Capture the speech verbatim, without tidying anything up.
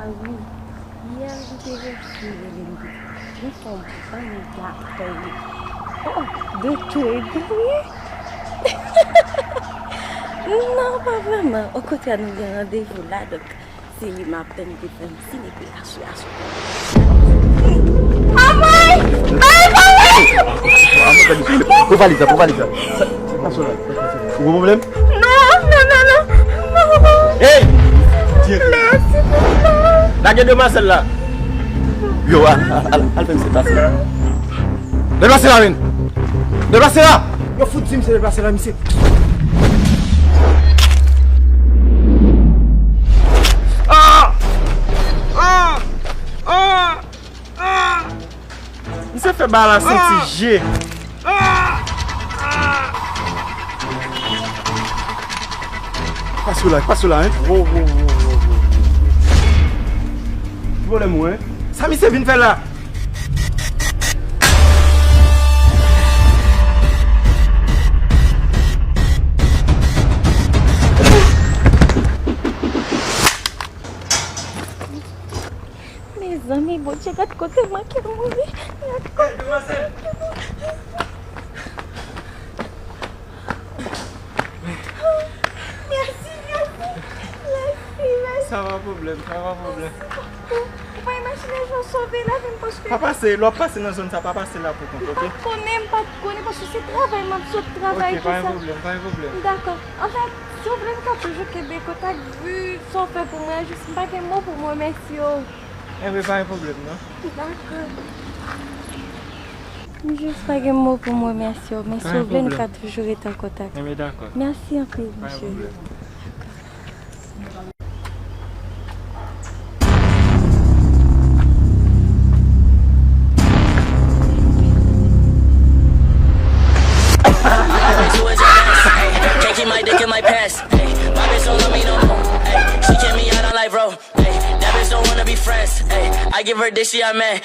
Ah wi, yè li te resi rele m, li di, "Mwen fè yon bon fanmi gate." Oh, oh, de tou egare. Non, pa vrèman. Okontrè, nou gen randevou la, donk, se li m ap tann pou fè m sine pou aswè, aswè. Anmwey! Bay valiz! Pou valiz la, pou valiz la. Sa, sa, sa, ou gen pwoblèm? Non, non, non, non. Hey! Mèsi pou sa. Lage demwazèl la. Yo, al, al, al, al fè misye pase. Deplase la, men. Deplase la. Yo fout di m se deplase la, misye. Ah! Ah! Ah! Ah! Misye fè bagay la senti je. Pase la, pase la, hein? Wo, wo, wo, wo, wo. Ki pwoblèm ou, hein? Sa misye vin fè la? Mezanmi, Bondye, gad kote m manke mouri. Gad kote. Hey, demwazèl! Mèsi, mèsi. Mèsi, mèsi. Sa pa pwoblèm, sa pa pwoblèm. Ou pa imajine jan w sove lavi m, paske... Pa pase, lè w ap pase nan zòn sa, pa pase la pou kont, ok? M pa t konnen, m pa t konnen, paske se travay, m ap sot travay, tout sa. Ok, pa gen pwoblèm, pa gen pwoblèm. Dakò. Anfèt, si w vle, n ka toujou kenbe kontak, vi sa w fè pou mwen an, jis m pa gen mo pou m remèsye w. Enben, pa gen pwoblèm, non. Dakò. M jis pa gen mo pou m remèsye w, men si w vle, nou ka toujou rete an kontak. Enben, dakò. Mèsi anpil, mesye. Pa gen pwoblèm. Can't keep my dick in my pants. Ay, my bitch don't love me no more. Ay, she kick me out on life, bro. Ay, that bitch don't wanna be friends. Ay, I give her dick, she a man.